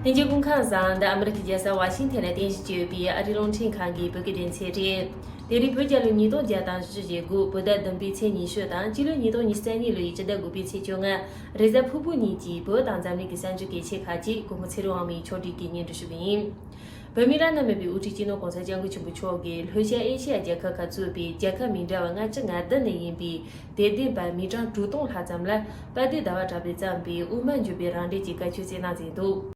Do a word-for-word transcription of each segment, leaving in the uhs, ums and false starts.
ལྷན་རྒྱས་སྐུ་ཁམས་བཟང་། འདི་ཨ་མི་རི་ཀའི་རྒྱལ་ས་ཝ་ཤིང་ཐན་ལ་རྟེན་གཞི་བྱས་ཡོད་པའི་ཨ་རིའི་རླུང་འཕྲིན་ཁང་གི་བོད་སྐད་སྡེ་ཚན་རེད། དེ་རིང་བོད་རྒྱལ་ལོ་ཉིས་སྟོང་བརྒྱ་དང་བཞི་བཅུ་ཞེ་དགུ། བོད་ཟླ་བདུན་པའི་ཚེས་ཉི་ཤུ་དང་། སྤྱི་ལོ་ཉིས་སྟོང་ཉི་ཤུ་རྩ་གཉིས་ལོའི་སྤྱི་ཟླ་དགུ་པའི་ཚེས་བཅོ་ལྔ། རེས་གཟའ་ཕུར་བུ་ཉིན་གྱི་བོད་དང་འཛམ་གླིང་གི་གསར་འགྱུར་གལ་ཆེ་ཁག་ཅིག་གོང་མ་ཚེ་རིང་དབང་མོས་ཕྱོགས་སྒྲིག་གིས་སྙན་སྒྲོན་ཞུ་གི་ཡིན། བོད་མི་རབས་རྣམས་མེད་པའི་དབུ་ཁྲིད་སྤྱི་ནོར་༸གོང་ས་༸སྐྱབས་མགོན་ཆེན་པོ་མཆོག་གིས་ལྷོ་ཤར་ཨེ་ཤེ་ཡ་རྒྱལ་ཁབ་ཁག་གཙོས་པའི་རྒྱལ་ཁབ་མི་འདྲ་བ་ལྔ་བཅུ་ང་བདུན་ནས་ཡིན་པའི་དད་ལྡན་པ་མི་གྲངས་དྲུག་སྟོང་ལྷག་ཙམ་ལ་དཔལ་ལྡན་ཟླ་བ་གྲགས་པས་བརྩམས་པའི་དབུ་མ་འཇུག་པའི་རང་འགྲེལ་གྱི་བཀའ་ཆོས་སྩལ་གནང་མཛད་འདུག།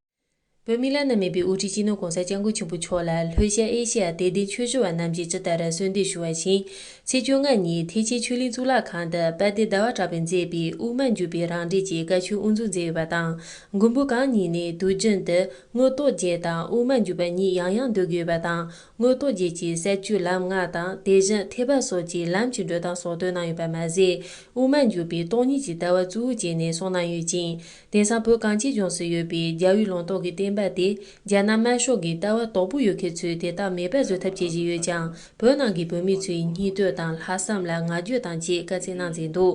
བོད་མི་རབས་རྣམས་མེད་པའི་དབུ་ཁྲིད་སྤྱི་ནོར་༸གོང་ས་༸སྐྱབས་མགོན་ཆེན་པོ་མཆོག་ལ་ལྷོ་ཤར་ཨེ་ཤེ་ཡ་དད་ལྡན་ཆོས་ཞུ་བ་རྣམས་ཀྱིས་ཇི་ལྟར་གསོལ་འདེབས་ཞུ་བ་བཞིན། ཚེས་བཅོ་ལྔ་ཉིན་ཐེག་ཆེན་ཆོས་གླིང་གཙུག་ལག་ཁང་དུ་དཔལ་ལྡན་ཟླ་བ་གྲགས་པས་མཛད་པའི་དབུ་མ་འཇུག་པའི་རང་འགྲེལ་གྱི་བཀའ་ཆོས་དབུ་འཛུགས་མཛད་ཡོད་པ་དང་། མགོན་པོ་གང་ཉིད་ནས་དུས་རྒྱུན་དུ་མངོན་རྟོགས་རྒྱན་དང་དབུ་མ་འཇུག་པ་གཉིས་ཡང་ཡང་འདོན་གྱི་ཡོད་པ་དང་། མངོན་རྟོགས་རྒྱན་གྱི་ས་བཅུའི་ལམ་ལྔ་དང་། དེ་བཞིན་ཐེག་པ་སོགས་ཀྱི་ལམ་གྱི་འགྲོ་སྟངས་སོགས་སྟོན་གནང་ཡོད་པ་མ་ཟད། དབུ་མ་འཇུག་པའི་སྟོང་ཉིད་ཀྱི་ལྟ་བ་གཙོ་བོ་བྱས་ནས་གསུངས་གནང་ཡོད་ཅིང་། དེང་སང་བོད་གངས་ཅན་ལྗོངས་སུ་ཡོད་པའི་རྒྱལ་བའི་ལུང་རྟོགས་ཀྱི་བསྟན་པ་དེ་རྒྱ་ནག་དམར་ཤོག་གི་ལྟ་བ་དོག་པོ་ཡོད་མཁན་ཚོས་དེ་དག་མེད་པ་བཟོ་ཐབས་བྱེད་བཞིན་ཡོད་ཀྱང་། བོད་ནང་གི་བོད་མི་ཚོའི་སྙིང་སྟོབས་དང་ལྷག་བསམ་ལ་བསྔགས་བརྗོད་དང་བཅས་བཀའ་སྩལ་གནང་མཛད་འདུག།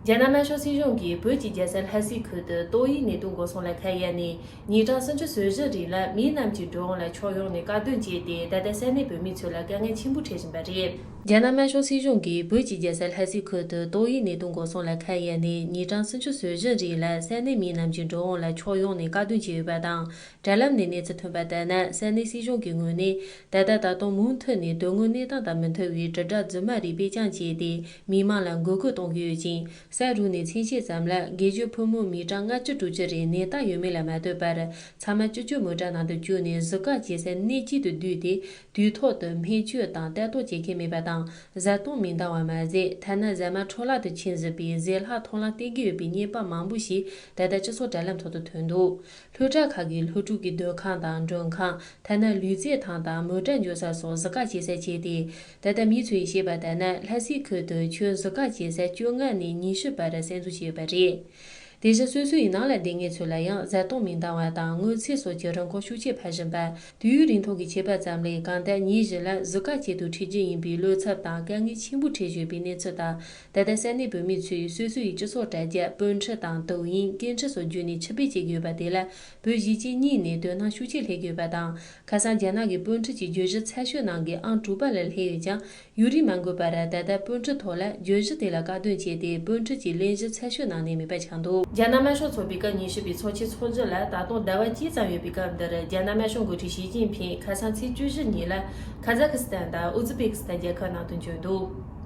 རྒྱ་ནག་དམར་ཤོག་སྲིད་གཞུང་གིས་བོད་ཀྱི་རྒྱལ་ས་ལྷ་སའི་ཁུལ་དུ་ཏོག་དབྱིབས་ནད་དུག་འགོག་སྲུང་ལ་ཁ་གཡར་ནས་ཉིན་གྲངས་སུམ་ཅུ་སོ་བཞི་རིང་ལ་མི་རྣམས་ཀྱི་འགྲོ་འོང་ལ་ཕྱོགས་ཡོངས་ནས་བཀག་སྡོམ་བྱས་ཏེ། ད་ལྟ་ས་གནས་བོད་མི་ཚོ་ལ་དཀའ་ངལ་ཆེན་པོ་འཕྲད་བཞིན་པ་རེད། རྒྱ་ནག་དམར་ཤོག་སྲིད་གཞུང་གིས་བོད་ཀྱི་རྒྱལ་ས་ལྷ་སའི་ཁུལ་དུ་ཏོག་དབྱིབས་ནད་དུག་འགོག་སྲུང་ལ་ཁ་གཡར་ནས་ཉིན་གྲངས་སུམ་ཅུ་སོ་བཞི་རིང་ལ་ས་གནས་མི་རྣམས་ཀྱི་འགྲོ་འོང་ལ་ཕྱོགས་ཡོངས་ནས་བཀག་སྡོམ་བྱས་ཡོད་པ་དང་། དྲ་ལམ་ནས་གནས་ཚུལ་ཐོན་པ་ལྟར་ན། ས་གནས་སྲིད་གཞུང་གི་ངོས་ནས་ད་ལྟ་ད་དུང་མུ་མཐུད་ནས་དོན་དངོས་གནས་སྟངས་དང་མི་མཐུན་པའི་དྲིལ་བསྒྲགས་རྫུན་མ་རིགས་སྤེལ་རྐྱང་བྱས་ཏེ། མི་མང་ལ་འགོག་རྒོལ་གཏོང་གི་ཡོད་ཅིང་། ས་རུབ་ནས་མཚན་ཕྱེད་ཙམ་ལ་རྒན་གཞོན་ཕོ་མོ་མི་གྲངས་ལྔ་བཅུ་དྲུག་ཅུ་རེ་ནད་རྟགས་ཡོད་མེད་ལ་མ་ལྟོས་པར། ཚང་མ་སྤྱི་སྤྱོད་མོ་ཊ་ནང་དུ་བཅུག་ནས་གཟུགས་ཀ་བྱེད་སའི་གནས་དཀྱིལ་དུ་བསྡུས་ཏེ། དུས་ཐོག་ཏུ་སྨན་བཅོས་དང་ལྟ་རྟོག་བྱེད་མཁན་མེད་པ་དང་། བཟའ་བཏུང་མི་འདང་བ་མ་ཟད། ཐ་ན་ཟ་མ་འཕྲོ་བརླག་ཏུ་ཕྱིན་བཞིན་པའི་ཟས་ལྷག་འཐུང་ལམ་བསྟེན་གྱི་ཡོད་པའི་རྙེད་པ་མང་པོ་ཞིག་ད་ལྟ་སྤྱི་ཚོགས་དྲ་ལམ་ཐོག་ཏུ་ཐོན་འདུག། སློབ་གྲྭ་ཁག་གི་སློབ་ཕྲུག་གི་སྡོད་ཁང་དང་མགྲོན་ཁང་། ཐ་ན་ལུས་རྩལ་ཐང་དང་མོ་ཊ་འཇོག་ས་སོགས་གཟུགས་ཀ་བྱེད་ས་བྱས་ཏེ། ད་ལྟ་མི་ཚོས་བཤད་པ་ལྟར་ན། ལྷ་སའི་ཁུལ་དུ་ཁྱོན་གཟུགས་ཀ་བྱེད་ས་བཅོ་ལྔ་ནས་ཉི་ཤུ་བར་གསར་འཛུགས་བྱས་ཡོད་པ་རེད། དེ་བཞིན་སོ་སོ་ཡི་ནང་ལ་བསྡད་མཁན་ཚོ་ལ་ཡང་བཟའ་བཏུང་མི་འདང་བ་དང་། སྔོ་ཚལ་སོགས་ཀྱི་རིན་གོང་ཤུགས་ཆེ་འཕར་བཞིན་པ། དུས་ཡུན་རིང་ཐུང་གི་ཆད་པ་ཙམ་ལས་གང་ལྟར་ཉིན་བཞི་ལ་གཟུགས་ཀ་ཆེད་དུ་ཁྲིད་རྒྱུ་ཡིན་པའི་བློ་འཚབ་དང་དཀའ་ངལ་ཆེན་པོ་འཕྲད་བཞིན་ཡོད་པའི་གནས་ཚུལ་དང་། ད་ལྟ་ས་གནས་བོད་མི་ཚོས་སོ་སོ་ཡི་སྤྱི་ཚོགས་དྲ་རྒྱ་སྤོས་འཕྲུལ་དང་དུག་དབྱིབས་སྐད་འཕྲིན་སོགས་བརྒྱུད་ནས་ཕྱིར་སྤེལ་བྱེད་ཀྱི་ཡོད་པ་དེ་ལ། བོད་གཞིས་བྱེས་གཉིས་ནས་དོ་སྣང་ཤུགས་ཆེ་སླེབས་ཀྱི་ཡོད་པ་དང་། ཁ་སང་རྒྱ་ནག་གི་སྤོས་འཕྲུལ་གྱི་བརྗོད་གཞི་ཚ་ཤོས་ནང་གི་ཨང་དྲུག་པ་ལ་སླེབས་ཡོད་ཀྱང་། ཡུན་རིང་མ་འགོར་བར་ད་ལྟ་སྤོས་འཕྲུལ་ཐོག་ལ་བརྗོད་གཞི་དེ་ལ་བཀག་སྡོམ་བྱས་ཏེ། སྤོས་འཕྲུལ་གྱི་གླེང་གཞི་ཚ་ཤོས་ནང་ནས་མེད་པ་ཆགས་འདུག། རྒྱ་ནག་དམར་ཤོག་ཚོགས་པའི་སྐབས་ཉི་ཤུ་པའི་ཚོགས་ཆེན་ཚོགས་རྒྱུ་ལ་ད་དུང་ཟླ་བ་གཅིག་ཙམ་ཡོད་པའི་སྐབས་འདིར། རྒྱ་ནག་དམར་ཤོག་འགོ་ཁྲིད་ཞི་ཅིན་ཕིང་ཁ་སང་ཚེས་བཅུ་བཞི་ཉིན་ལ་ཁ་ཛ་ཁི་སི་ཐན་དང་ཨུ་ཛི་བེ་ཀི་སི་ཐན་རྒྱལ་ཁབ་ནང་དུ་འབྱོར་འདུག།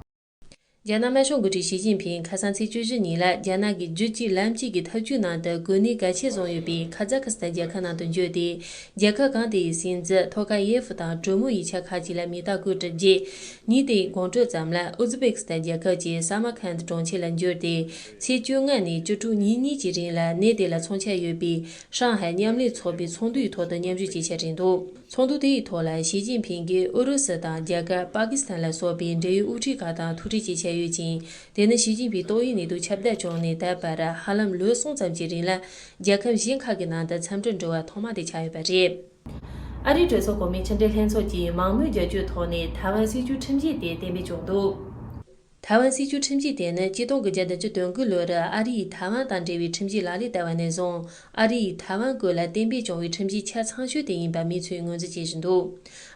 རྒྱ་ནག་དམར་ཤོག་འགོ་ཁྲིད་ཞི་ཅིན་ཕིང་ཁ་སང་ཚེས་བཅུ་བཞི་ཉིན་ལ། རྒྱ་ནག་གི་རྒྱུད་གཅིག་ལམ་གཅིག་གི་ཐབས་ཇུས་ནང་དུ་གོ་གནས་གལ་ཆེ་བཟུང་ཡོད་པའི་ཁ་ཛ་ཁི་སི་ཐན་རྒྱལ་ཁབ་ནང་དུ་འབྱོར་ཏེ། རྒྱལ་ཁབ་གང་དེ་ཡི་སྲིད་འཛིན་ཐོ་ཀ་ཡེ་ཧྥུ་དང་གྲོས་མོལ་ཡིག་ཆ་ཁག་ཅིག་ལ་མིང་རྟགས་བཀོད་སྒྲིག་བརྒྱུད། ཉིན་དེའི་དགོང་དྲོ་ཙམ་ལ་ཨུ་ཛི་བེ་ཀི་སི་ཐན་རྒྱལ་ཁབ་ཀྱི་ས་མར་ཁན་དྲུང་ཆེ་ལ་འབྱོར་ཏེ། ཚེས་བཅོ་ལྔ་ནས་བཅུ་དྲུག་ཉིན་གཉིས་ཀྱི་རིང་ལ་གནས་དེ་ལ་འཚོགས་འཆར་ཡོད་པའི་ཧྲང་ཧའེ་མཉམ་ལས་ཚོགས་པའི་ཚོགས་འདུ་ཡི་ཐོག་ཏུ་མཉམ་ཞུགས་བྱེད་འཆར་རེད་འདུག། ཚོགས་འདུ་དེ་ཡི་ཐོག་ལ་ཞི་ཅིན་ཕིང་གིས་ཨུ་རུ་སུ་དང་རྒྱ་གར། པ་ཀི་སི་ཐན་ལ་སོགས་པའི་འབྲེལ་ཡོད་དབུ་ཁྲིད་ཁག་དང་ཐུག་འཕྲད་བྱེད་འཆར་ཡོད་ཅིང་། དེ་ནི་ཞི་ཅིན་ཕིང་ཏོག་དབྱིབས་ནད་དུག་ཁྱབ་གདལ་བྱུང་ནས་ད་བར་ཧ་ལམ་ལོ་གསུམ་ཙམ་གྱི་རིང་ལ། རྒྱལ་ཁབ་གཞན་ཁག་གི་ནང་དུ་འཚམས་འདྲིར་འགྲོ་བ་ཐོག་མ་དེ་ཆགས་ཡོད་པ་རེད། ཨ་རིའི་གྲོས་ཚོགས་གོང་མའི་ཕྱི་འབྲེལ་ལྷན་ཚོགས་ཀྱིས་མང་མོས་རྒྱབ་སྐྱོར་ཐོག་ནས་ཐའེ་ཝན་སྲིད་བྱུས་ཁྲིམས་ཆད་དེ་གཏན་འབེབས་བྱུང་འདུག། ཐའེ་ཝན་སྲིད་བྱུས་ཁྲིམས་ཆད་དེ་ནི་ཆིག་སྟོང་དགུ་བརྒྱ་བདུན་ཅུ་དོན་དགུ་ལོར་ཨ་རི་ཡིས་ཐའེ་ཝན་དང་འབྲེལ་བའི་ཁྲིམས་ཆད་ལག་ལེན་བསྟར་བ་ནས་བཟུང་། ཨ་རི་ཡིས་ཐའེ་ཝན་སྐོར་ལ་གཏན་འབེབས་བྱུང་བའི་ཁྲིམས་ཆད་ཆ་ཚང་ཤོས་དེ་ཡིན་པ་མི་ཚོས་ངོས་འཛིན་བྱེད་བཞིན་འདུག།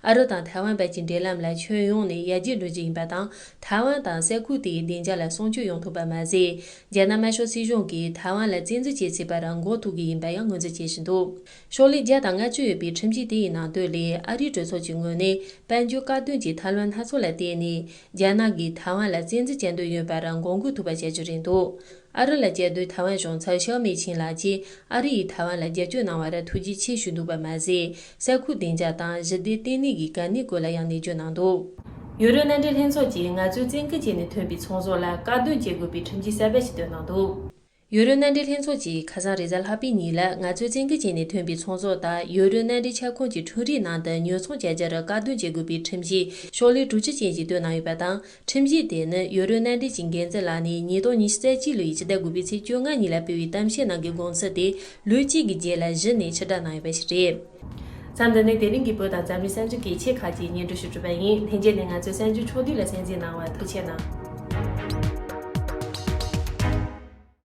ཨ་རི་དང་ཐའེ་ཝན་བར་གྱི་འབྲེལ་ལམ་ལ་ཁྱོན་ཡོངས་ནས་ཡར་རྒྱས་འགྲོ་རྒྱུ་ཡིན་པ་དང་། ཐའེ་ཝན་དང་ས་ཁུལ་དེའི་བདེ་འཇགས་ལ་སྲུང་སྐྱོབ་ཡོང་ཐུབ་པ་མ་ཟད། རྒྱ་ནག་དམར་ཤོག་སྲིད་གཞུང་གིས་ཐའེ་ཝན་ལ་བཙན་འཛུལ་བྱེད་སྲིད་པར་འགོག་ཐུབ་ཀྱི་ཡིན་པ་ཡང་ངོས་འཛིན་བྱེད་བཞིན་འདུག། ཤོག་ལྷེ་བརྒྱ་དང་ལྔ་བཅུ་ཡོད་པའི་ཁྲིམས་ཆད་དེ་ཡི་ནང་དོན་ལས། ཨ་རིའི་གྲོས་ཚོགས་ཀྱི་ངོས་ནས་དཔལ་འབྱོར་བཀག་སྡོམ་གྱི་ཐབས་ལམ་སྣ་ཚོགས་ལ་བརྟེན་ནས། རྒྱ་ནག་གིས་ཐའེ་ཝན་ལ་བཙན་འཛུལ་བྱ་འདོད་ཡོད་པར་འགོག་རྒོལ་ཐུབ་པ་བྱ་རྒྱུ་རེད་འདུག། ཨ་རི་ལ་བཅའ་སྡོད་ཐའེ་ཝན་གཞུང་ཚབ་ཤའོ་མེ་ཆིང་ལགས་ཀྱིས་ཨ་རི་ཡིས་ཐའེ་ཝན་ལ་རྒྱབ་སྐྱོར་གནང་བར་ཐུགས་རྗེ་ཆེ་ཞུས་འདུག་པ་མ་ཟད། ས་ཁུལ་བདེ་འཇགས་དང་ཞི་བདེ་བརྟན་ལྷིང་གི་གལ་གནད་སྐོར་ལ་ཡང་ནན་བརྗོད་གནང་འདུག། ཡུ་རོབ་མནའ་འབྲེལ་ལྷན་ཚོགས་ཀྱིས་ང་ཚོས་བཙན་སྐུལ་བྱས་ནས་ཐོན་པའི་ཚོང་ཟོག་ལ་བཀག་སྡོམ་བྱེད་དགོས་པའི་ཁྲིམས་ཆད་གསར་པ་ཞིག་བཏོན་གནང་འདུག། ཡུ་རོབ་མནའ་འབྲེལ་ལྷན་ཚོགས་ཀྱིས་ཁ་སང་རེས་གཟའ་ལྷག་པའི་ཉིན་ལ། ང་ཚོས་བཙན་སྐུལ་བྱས་ནས་ཐོན་པའི་ཚོང་ཟོག་དག་ཡུ་རོབ་མནའ་འབྲེལ་ཁྱབ་ཁོངས་ཀྱི་ཁྲོམ་རའི་ནང་དུ་ཉོ་ཚོང་བྱ་རྒྱུར་བཀག་སྡོམ་བྱེད་དགོས་པའི་ཁྲིམས་ཆད་ཤོག་ལྷེ་དྲུག་ཅུ་ཅན་ཞིག་བཏོན་གནང་ཡོད་པ་དང་། ཁྲིམས་ཆད་དེ་ནི་ཡུ་རོབ་མནའ་འབྲེལ་གྱི་འགན་འཛིན་ལག་ནས་ཉིས་སྟོང་ཉི་ཤུ་རྩ་གཅིག་ལོའི་ཕྱི་ཟླ་དགུ་པའི་ཚེས་བཅོ་ལྔ་ཉིན་ལ་སྤེལ་བའི་གཏམ་བཤད་ནང་གི་དགོངས་ཚུལ་དེ་ལོ་གཅིག་གི་རྗེས་ལ་གཞི་ནས་ཕྱིར་བསྒྲགས་གནང་ཡོད་པ་ཞིག་རེད། མཚམས་འདི་ནས་དེ་རིང་གི་བོད་དང་འཛམ་གླིང་གསར་འགྱུར་གལ་ཆེ་ཁག་ཅིག་སྙན་སྒྲོན་ཞུ་གྲུབ་པ་ཡིན། ལྷན་རྒྱས་ནས་ང་ཚོའི་གསར་འགྱུར་ཕྱོགས་བསྡུས་ལ་གསན་གཟིགས་གནང་བར་ཐུགས་རྗེ་གནང་།